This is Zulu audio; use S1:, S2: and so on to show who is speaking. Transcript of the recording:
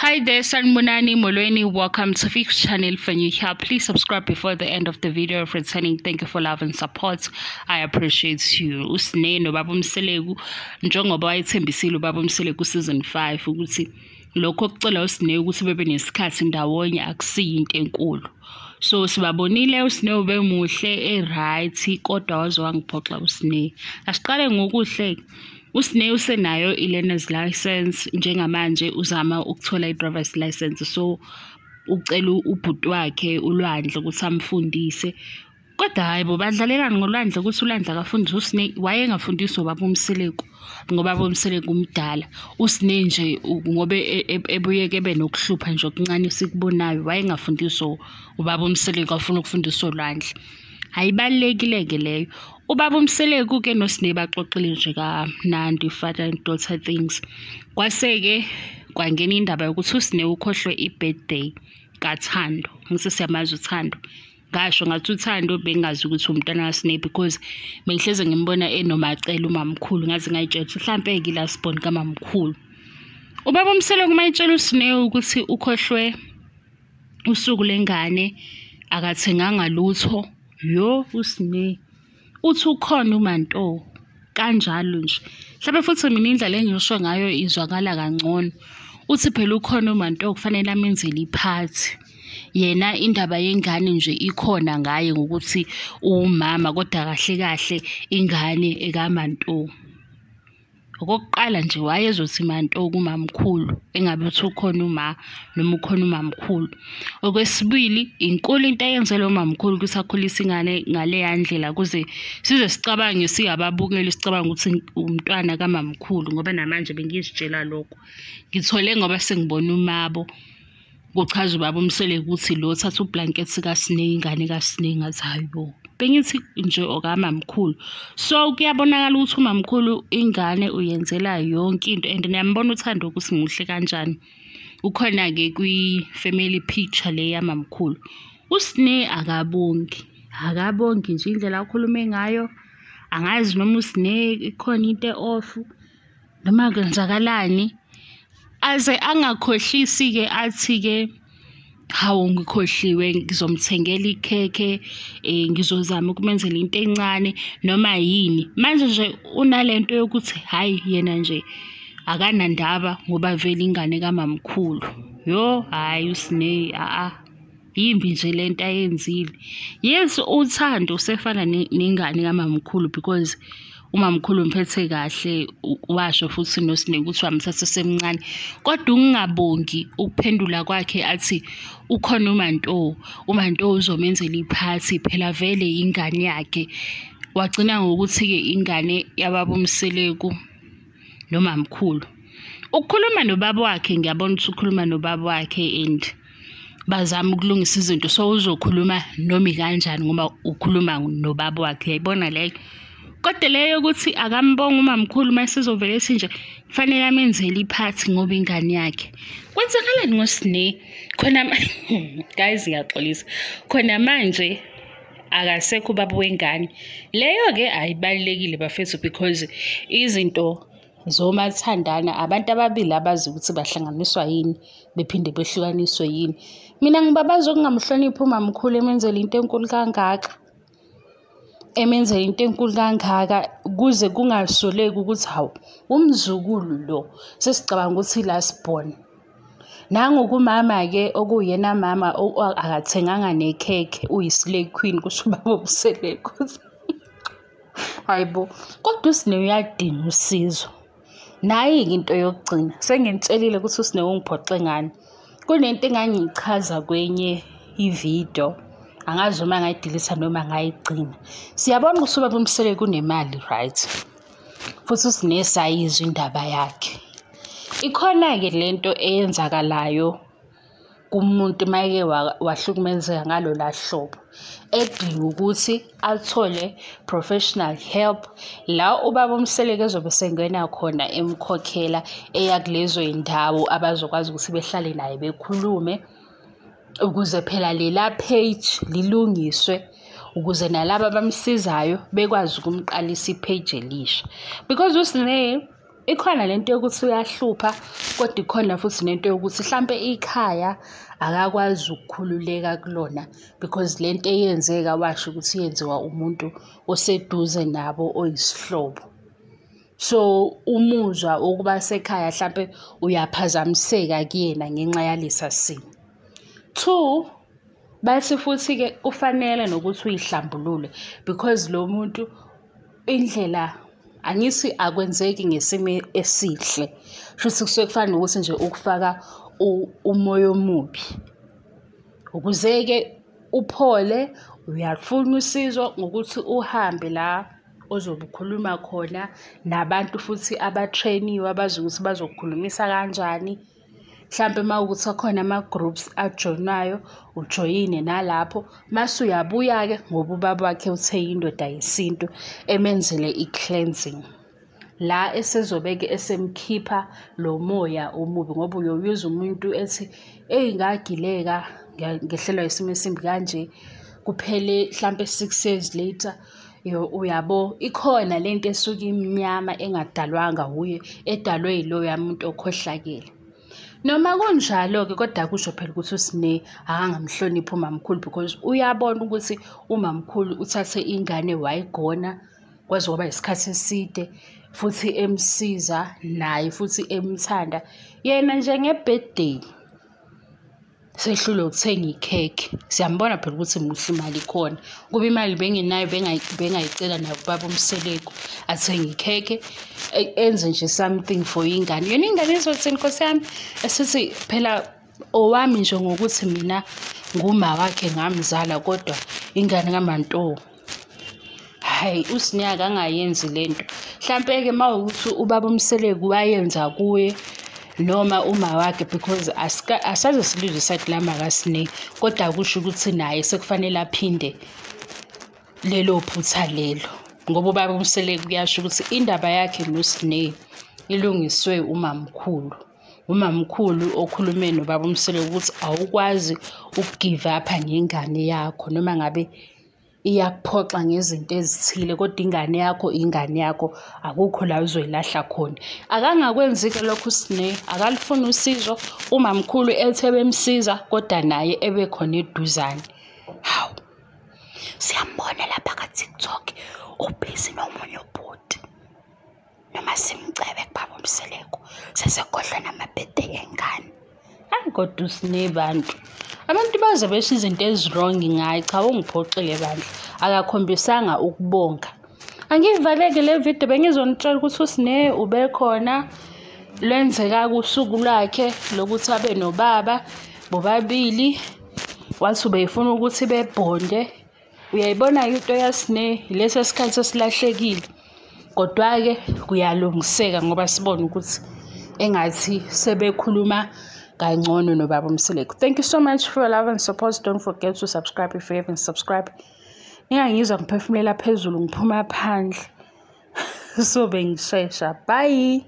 S1: Hi there, Sanibonani Molweni. Welcome to Fix Channel. For new here, please subscribe before the end of the video. If returning, thank you for love and support. I appreciate you. Usne nobaba uMseleku njengoba wayethembisile ubaba uMseleku season 5 ukuthi lokho okucela uSne ukuthi bebe nesikhathi ndawonye akusiyinto enkulu. So sibabonile uSne ubemuhle e-right kodwa waze wangiphoxa uSne. Asiqale ngokuhle. USne usenayo i-learner's license njengamanje uzama ukuthola i-driver's license, so ucela ubhuti wakhe uLwandle ukuthi amfundise. Kodwa hayi bo, badlalelani ngoLwandle ukuthi uLwandle akafundise uSne, wayengafundiswa ubaba uMseleku ngoba ubaba uMseleku umdala. USne nje ngoba ebuye kebe nokuhlupha nje okuncane sikubonayo, wayengafundiswa ubaba uMseleku, afuna ukufundiswa uLwandle. Ayibalulekile-ke leyo. Ubaba uMseleku-ke noSne baxoxile nje kamnandi, father and daughter things. Kwase-ke kwangena indaba yokuthi uSne ukhohlwe i-birthday kaThando. Ngise siyamazi uThando. Ngasho ngathi uThando bengazi ukuthi umntwana kaSne because bengihleze ngimbona enoMacele umamkhulu, ngaze ngayitshela ukuthi mhlampe-ke i-last born kamamkhulu. Ubaba uMseleku uma etshela uSne ukuthi ukhohlwe usuku lengane, akathenganga lutho. Yo, uSne uthi ukhona uManto kanjalo nje. Mhlawumbe futhi mina indlela engisho ngayo izwakala kangcono. Uthi phela ukhona uManto kufanele amenzele iphathi. Yena indaba yengane nje ikhona ngaye ngokuthi umama, kodwa kahle kahle ingane ekaManto. Okokuqala nje wayezothi Manto kumamkhulu, engabe uthi ukhona uma noma ukhona umamkhulu. Okwesibili, inkulu into eyenzela umamkhulu ukuthi akhulise ingane ngaleya ndlela kuze size sicabange singababukeli, sicabange ukuthi umntwana kamamkhulu, ngoba namanje bengizitshela lokho. Ngithole ngoba sengibona umabo kuchaza ubaba uMseleku ukuthi lo thatha ublanket kaSne, ingane kaSne, ngathi hayi bo, bengithi nje okamamkhulu. So kuyabonakala ukuthi umamkhulu ingane uyenzela yonke into, and niyambona uThando ukuthi muhle kanjani. Ukhona-ke kwi-family picture le yamamkhulu. USne akabongi, akabongi nje indlela akhulume ngayo. Angazi noma uSne ikhona into e-off noma kwenzakalani. Aze angakhohlisi-ke athi-ke hawu ngikhohliwe, ngizomthengela ikhekhe, ngizozama ukumenzela into encane noma yini. Manje nje unalento yokuthi hhayi yena nje akanandaba ngoba vele ingane kamamkhulu. Yo, hhayi uSne, a-a, yimbi nje lento ayenzile. Yes, uThando usefana nengane kamamkhulu because umamkhulu umphethe kahle, washo futhi noSne ukuthi wamthatha semncane. Kodwa ukungabongi ukuphendula kwakhe athi ukhona uManto, uManto uzomenzela iphathi phela vele ingane yakhe. Wagcina ngokuthi-ke ingane yababa uMseleku nomamkhulu. Ukukhuluma nobaba wakhe, ngiyabona ukuthi ukhuluma nobaba wakhe and bazama ukulungisa izinto, so uzokhuluma noma kanjani ngoba ukhuluma nobaba wakhe, uyayibona leyo. Kodwa leyo ukuthi akambonga umamkhulu uma esezovele ethi nje kufanele amenzele iphathi ngoba ingane yakhe. Kwenzakalani ngoSne? Khona guys, ngiyaxolisa. Khona manje akasekho ubaba wengane. Leyo-ke ayibalulekile bafethu because izinto zomathandana abantu ababili abazi ukuthi bahlanganiswa yini bephinde behlukaniswe yini. Mina ngibabaza ukungamhloniphi umamkhulu emenzele into enkulu kangaka. Emenzele into enkulu kangaka kuze kungasoleki ukuthi hawu umzukulu lo sesicabanga ukuthi last born. Nangokumama-ke okuyena mama akathenganga nekhekhe, uyi-slay queen kusho ubaba uMseleku. Hayi bo, kodwa uSne uyadinga usizo. Nayi-ke into yokugcina, sengimtshelile ukuthi uSne ungiphoxe ngani. Kunento engangiyichaza kwenye ividiyo, angazi uma ngayidilisa noma ngayigcina. Siyabona ukuthi ubaba uMseleku unemali, right? Futhi uSne sayizwa indaba yakhe. Ikhona-ke lento eyenzakalayo kumuntu uma-ke wahlukumezeka ngalola hlobo, edinga ukuthi athole professional help la ubaba uMseleku ezobe sengena khona emkhokhela eya kulezo y'ndawo abazokwazi ukuthi behlale naye bekhulume, ukuze phela lela page lilungiswe, ukuze nalaba abamsizayo bekwazi ukumqalisa i-page elisha. Because uSne Ikhona lento yokuthi uyahlupha, kodwa ikhona futhi nento yokuthi hlampe ikhaya akakwazi ukukhululeka kulona because lento eyenzeka washo ukuthi yenziwa umuntu oseduze nabo oyisihlobo. So umuzwa ukuba sekhaya hlampe uyaphazamiseka kuyena ngenxa yalesa simo. 2, bathi futhi-ke kufanele nokuthi uyihlambulule because lo muntu indlela angithi akwenzeki ngesimo esihle. Shuthi kusuke kufana nokuthi nje ukufaka umoya omubi. Ukuze-ke uphole, uyalufuna usizo ngokuthi uhambe la ozobe ukhuluma khona nabantu futhi abatrainiwe abazi ukuthi bazokukhulumisa kanjani. Mhlampe uma kuwukuthi akhona ama-groups ajoyinayo, ujoyine nalapho. Mase uyabuya-ke ngoba ubaba wakhe uthe indoda yesintu emenzele i-cleansing. La esezobe-ke esemkhipha lo moya omubi ngoba uyoyizwa umuntu ethi, eyi ngagileka ngehlelwa isimo esimbi kanje, kuphele hlampe 6 years later. Uyabo, ikhona lento esuke imnyama engadalwanga wuye, edalwe yiloya muntu okhohlakele. Noma kunjalo-ke kodwa akusho phela ukuthi uSne akangamhloniphi umamkhulu because uyabona ukuthi umamkhulu uthathe ingane wayigona kwaze kwaba isikhathi eside futhi emsiza naye futhi emthanda. Yena nje nge-birthday sehlulwe ukuthenga ikhekhe. Siyambona phela ukuthi muhle imali ikhona. Kuba imali bengenayo bengayicela nabo baba uMseleku athenge ikhekhe enze nje something for ingane. Yona ingane izothini Nkosi yami? Esithi phela owami nje ngokuthi mina nguma wakhe ngamzala kodwa ingane kaManto. Hhayi, uSne akangayenzi lento. Hlampe-ke uma kuwukuthi ubaba uMseleku wayenza kuye noma uma wakhe because asaze silizwe isayidi lama kaSne, kodwa akusho ukuthi naye sekufanele aphinde lelo phutha lelo. Ngoba ubaba uMseleku kuyasho ukuthi indaba yakhe noSne ilungiswe umamkhulu. Umamkhulu okhulume nobaba uMseleku ukuthi awukwazi ukugive up ngengane yakho noma ngabe iyakuphoxa ngezinto ezithile kodwa ingane yakho ingane yakho, akukho la uzoyilahla khona. Akangakwenzi-ke lokho uSne, akalufuni usizo, umamkhulu ethe bemsiza kodwa naye ebe khona eduzane. Hawu, siyambona lapha ka-TikTok ubhizi nomunye ubhuti. Noma simcebe kubaba uMseleku, sesekhohlwa nama-birthday engane. Hhayi kodwa uSne bantu. Abantu baze besho izinto ezi-wrong ngaye, cha ungiphoxile bandla. Akakhombisanga ukubonga. Angiyivaleke le video, bengizonitshela ukuthi uSne ubekhona lwenzeka kusuku lwakhe lokuthi abe nobaba bobabili. Wathi ubefuna ukuthi bebhonde. Uyayibona-ke into yaSne, lesi sikhathi esilahlekile. Kodwa-ke kuyalungiseka ngoba sibone ukuthi engathi sebekhuluma kangcono nobaba uMseleku. Thank you so much for your love and support. Don't forget to subscribe if you haven't subscribed. Ningangizwa ngiphefumulela phezulu ngiphuma phandle. So bengishesha. Bye.